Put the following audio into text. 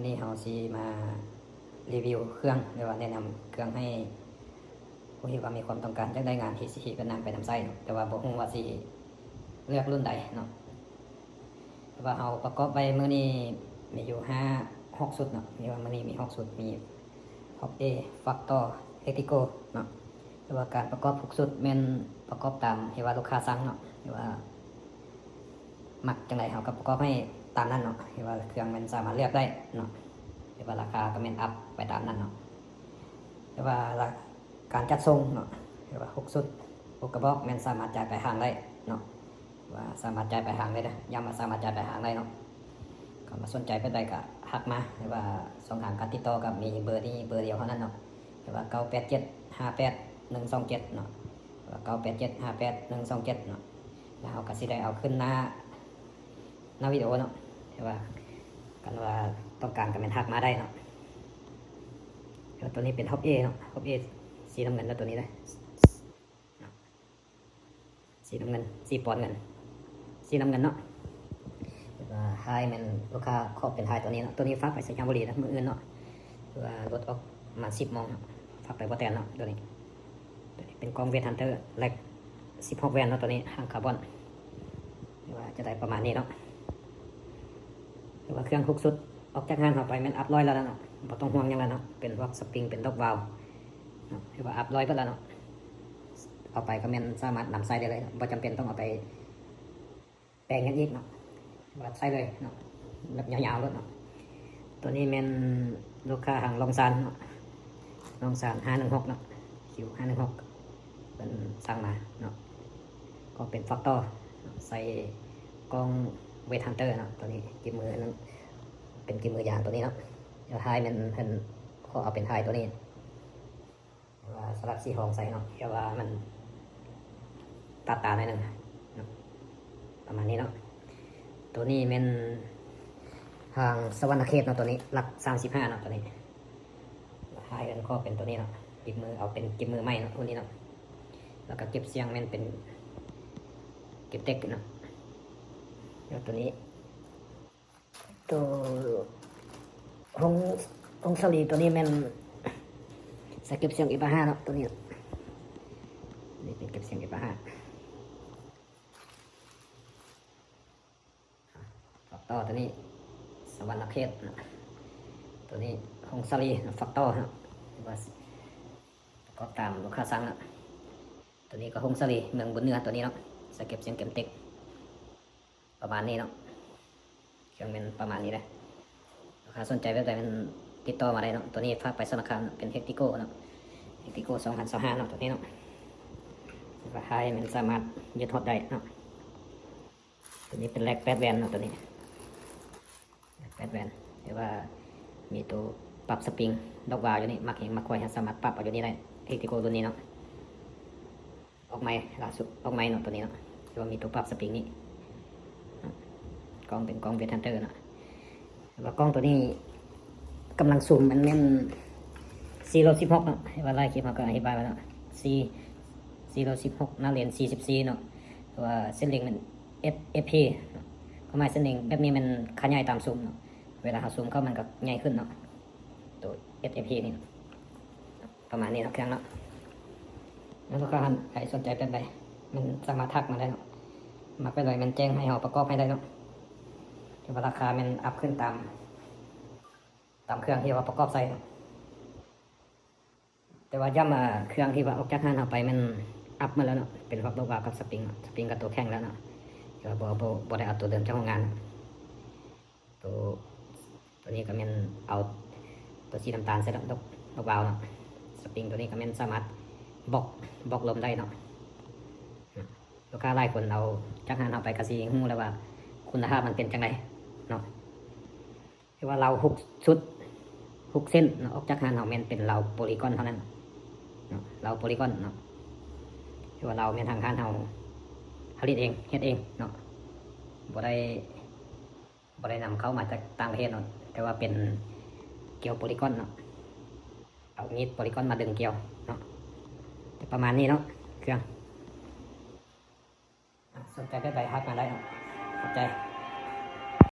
ນີ້ເຮົາຊິມາຣີວິວເຄື່ອງ ຫຼືວ່າແນະນຳເຄື່ອງໃຫ້ຜູ້ທີ່ວ່າມີຄວາມຕ້ອງການຢາກໄດ້ງານທີ່ຊິເຮັດງານໄປນຳໃຊ້ເນາະ ແຕ່ວ່າບໍ່ຮູ້ວ່າຊິເລືອກລຸ້ນໃດເນາະ. ແຕ່ວ່າເຮົາປະກອບໄວ້ມື້ນີ້ມີຢູ່ຫ້າ ຫົກຊຸດເນາະ ມີວ່າມື້ນີ້ມີຫົກຊຸດ ມີ Hop A, Factor, Hectico ເນາະ. ແຕ່ວ່າການປະກອບທຸກຊຸດແມ່ນປະກອບຕາມທີ່ວ່າລູກຄ້າສັ່ງເນາະ ທີ່ວ່າ ມັກຈັ່ງໃດເຮົາກໍປະກອບໃຫ້ຕາມນັ້ນເນາະ ທີ່ວ່າເຄື່ອງມັນສາມາດເລືອກໄດ້ເນາະ ທີ່ວ່າລາຄາກໍແມ່ນອັບໄປຕາມນັ້ນເນາະ. ແຕ່ວ່າລະ ການຈັດສົ່ງເນາະ ທີ່ວ່າຫົກຊຸດ ຫົກກະບອກ ແມ່ນສາມາດຈ່າຍປາຍທາງໄດ້ເນາະ ວ່າສາມາດຈ່າຍປາຍທາງໄດ້ເດີ ຢ້ຳວ່າສາມາດຈ່າຍປາຍທາງໄດ້ເນາະ. ຄັນວ່າສົນໃຈແບບໃດກໍທັກມາ ຫຼືວ່າຊ່ອງທາງການຕິດຕໍ່ກໍມີເບີນີ້ເບີດຽວເທົ່ານັ້ນເນາະ ຫຼືວ່າ ເກົ້າແປດເຈັດ ຫ້າແປດໜຶ່ງສອງເຈັດ ເນາະ ຫຼືວ່າ ເກົ້າແປດເຈັດ ຫ້າແປດໜຶ່ງສອງເຈັດ ເນາະ. ແລ້ວເຮົາກໍຊິໄດ້ເອົາຂຶ້ນໜ້າ ໜ້າວິດີໂອເນາະ ແຕ່ວ່າຄັນວ່າຕ້ອງການກໍແມ່ນທັກມາໄດ້ເນາະ. ແລ້ວໂຕນີ້ເປັນ Hop A ເນາະ Hop A ສີນ້ຳເງິນເນາະ ໂຕນີ້ເດີ ເນາະ ສີນ້ຳເງິນ ສີປອນເງິນ ສີນ້ຳເງິນເນາະ. ແລ້ວກໍທ້າຍແມ່ນລູກຄ້າຂອບເປັນທ້າຍໂຕນີ້ເນາະ ໂຕນີ້ຝາກໄປໄຊຍະບູລີນະ ມື້ອື່ນເນາະ ຄືວ່າລົດອອກປະມານສິບໂມງເນາະ ຝາກໄປບໍ່ແຕ່ນເນາະ. ໂຕນີ້ ໂຕນີ້ເປັນກ້ອງ Wave Hunter ແລັກສິບຫົກແວ່ນເນາະ ໂຕນີ້ຫາງຄາບອນ ວ່າຈະໄດ້ປະມານນີ້ເນາະ. ແຕ່ວ່າເຄື່ອງທຸກຊຸດອອກຈາກຮ້ານເຮົາໄປແມ່ນອັບຮ້ອຍແລ້ວເນາະ ບໍ່ຕ້ອງຫ່ວງຫຍັງແລ້ວເນາະ ເປັນພວກສະປຣິງ ເປັນດອກວາວເນາະ ຖືວ່າອັບຮ້ອຍເບິດແລ້ວເນາະ. ເອົາໄປກໍແມ່ນສາມາດນຳໃຊ້ໄດ້ເລີຍ ບໍ່ຈຳເປັນຕ້ອງເອົາໄປແປງຫຍັງອີກເນາະ ວ່າໃຊ້ເລີຍເນາະ ແບບຍາວໆໂລດເນາະ. ໂຕນີ້ແມ່ນລູກຄ້າທາງລ່ອງຊານເນາະ ລ່ອງຊານຫ້າໜຶ່ງຫົກເນາະ ຄິວຫ້າໜຶ່ງຫົກ ເພິ່ນສັ່ງມາເນາະ ກໍເປັນ Factor ເນາະ ໃສ່ກ້ອງ Wave Hunter ເນາະ. ໂຕນີ້ກິບມືໜຶ່ງ ເປັນກິບມືຍາງໂຕນີ້ເນາະ ແລ້ວທ້າຍແມ່ນເພິ່ນຂໍເອົາເປັນທ້າຍໂຕນີ້ ແຕ່ວ່າສະຫຼັບສີທອງໃສ່ເນາະ ແຕ່ວ່າມັນຕັດຕາໜ້ອຍໜຶ່ງເນາະ ປະມານນີ້ເນາະ. ໂຕນີ້ແມ່ນທາງສະຫວັນນະເຂດເນາະ ໂຕນີ້ຫຼັກສາມສິບຫ້າເນາະ ໂຕນີ້ ທ້າຍເພິ່ນກໍເປັນໂຕນີ້ເນາະ ກິບມື ເອົາເປັນກິບມືໃໝ່ເນາະ ໂຕນີ້ເນາະ. ແລ້ວກໍເກັບສຽງແມ່ນເປັນເກັບເຕັກເນາະ ແລ້ວໂຕນີ້ ໂຕຫົງ ຫົງສາລີ ໂຕນີ້ແມ່ນສາຍເກັບສຽງເອັຟຫ້າເນາະ ໂຕນີ້ເນາະ ນີ້ເປັນເກັບສຽງເອັຟຫ້າ. ແລ້ວຕໍ່ໂຕນີ້ສະຫວັນນະເຂດເນາະ ໂຕນີ້ຫົງສາລີເນາະ ແຟັກເຕີເນາະ ວ່າປະກອບຕາມລູກຄ້າສັ່ງເນາະ. ໂຕນີ້ກໍຫົງສາລີເມືອງບຸນເໜືອ ໂຕນີ້ເນາະ ສາຍເກັບສຽງເກັມເຕັກ ປະມານນີ້ເນາະ ເຄື່ອງແມ່ນປະມານນີ້ແຫຼະ. ລູກຄ້າສົນໃຈແບບໃດແມ່ນຕິດຕໍ່ມາໄດ້ເນາະ. ໂຕນີ້ຝາກໄປສະຫວັນນະເຂດເນາະ ເປັນເຮັກຕິໂກ້ເນາະ ເຮັກຕິໂກ້ສອງພັນຊາວຫ້າເນາະ ໂຕນີ້ເນາະ ສາຍພາຍແມ່ນສາມາດຍຶດຮອດໄດ້ເນາະ. ໂຕນີ້ເປັນແລັກແປດແວ່ນເນາະ ໂຕນີ້ແລັກແປດແວ່ນ ແຕ່ວ່າມີໂຕປັບສະປຣິງ ດອກວາວຢູ່ນີ້ ມັກແຮງມັກຄ່ອຍ ເຮົາສາມາດປັບເອົາຢູ່ນີ້ໄດ້ ເຮັກຕິໂກ້ລຸ້ນນີ້ເນາະ. ອອກໃໝ່ ລ່າສຸດອອກໃໝ່ເນາະ ໂຕນີ້ເນາະ ທີ່ວ່າມີໂຕປັບສະປຣິງນີ້ ກ້ອງເປັນກ້ອງເວດຮັນເຕີເນາະ. ແລ້ວກໍກ້ອງໂຕນີ້ກຳລັງຊູມ ມັນແມ່ນສີ່ໂລສິບຫົກເນາະ ເຫັນວ່າຫຼາຍຄລິບເຮົາກໍອະທິບາຍມາເນາະ ສີ່ ສີ່ໂລສິບຫົກ ໜ້າເລນສີ່ສິບສີ່ເນາະ ແຕ່ວ່າເສັ້ນເລັງມັນເອັສເອັຟພີເນາະ ຄວາມໝາຍເສັ້ນເລັງແບບນີ້ແມ່ນຂະຫຍາຍຕາມຊູມເນາະ ເວລາເຮົາຊູມເຂົ້າມັນກໍໃຫຍ່ຂຶ້ນເນາະ ໂຕເອັສເອັຟພີນີ້ເນາະ. ປະມານນີ້ເນາະ ເຄື່ອງເນາະ. ແລ້ວລູກຄ້າທ່ານໃດສົນໃຈແບບໃດ ແມ່ນສາມາດທັກມາໄດ້ເນາະ ມັກແບບໃດແມ່ນແຈ້ງໃຫ້ເຮົາປະກອບໃຫ້ໄດ້ເນາະ ແຕ່ວ່າລາຄາແມ່ນອັບຂຶ້ນຕາມ ຕາມເຄື່ອງທີ່ວ່າປະກອບໃສ່ເນາະ. ແຕ່ວ່າຢ້ຳວ່າເຄື່ອງທີ່ວ່າອອກຈາກຮ້ານເຮົາໄປແມ່ນອັບໝົດແລ້ວເນາະ ເປັນພວກດອກວາວກັບສະປຣິງເນາະ ສະປຣິງກໍໂຕແຂງແລ້ວເນາະ ແຕ່ວ່າບໍ່ ບໍ່ ບໍ່ໄດ້ເອົາໂຕເດີມຈາກໂຮງງານເນາະ. ໂຕ ໂຕນີ້ກໍແມ່ນເອົາໂຕສີນ້ຳຕານໃສ່ດອກ ດອກ ດອກວາວເນາະ. ສະປຣິງໂຕນີ້ກໍແມ່ນສາມາດບລັອກ ບລັອກລົມໄດ້ເນາະ. ລູກຄ້າຫຼາຍຄົນເອົາຈາກຮ້ານເຮົາໄປກໍຊິຮູ້ແລ້ວວ່າຄຸນນະພາບມັນເປັນຈັ່ງໃດເນາະ. ແຕ່ວ່າລາວຫົກຊຸດ ຫົກເສັ້ນເນາະ ອອກຈາກຮ້ານເຮົາແມ່ນເປັນລາວໂປລີກອນເທົ່ານັ້ນເນາະ ລາວໂປລີກອນເນາະ. ແຕ່ວ່າລາວແມ່ນທາງຮ້ານເຮົາຜະລິດເອງ ເຮັດເອງເນາະ ບໍ່ໄດ້ ບໍ່ໄດ້ນຳເຂົ້າມາຈາກຕ່າງປະເທດເນາະ ແຕ່ວ່າເປັນກ່ຽວໂປລີກອນເນາະ ເອົາມີດໂປລີກອນມາດຶງກ່ຽວເນາະ. ແຕ່ປະມານນີ້ເນາະ ເຄື່ອງ ສົນໃຈແບບໃດທັກມາໄດ້ເນາະ ຂອບໃຈ.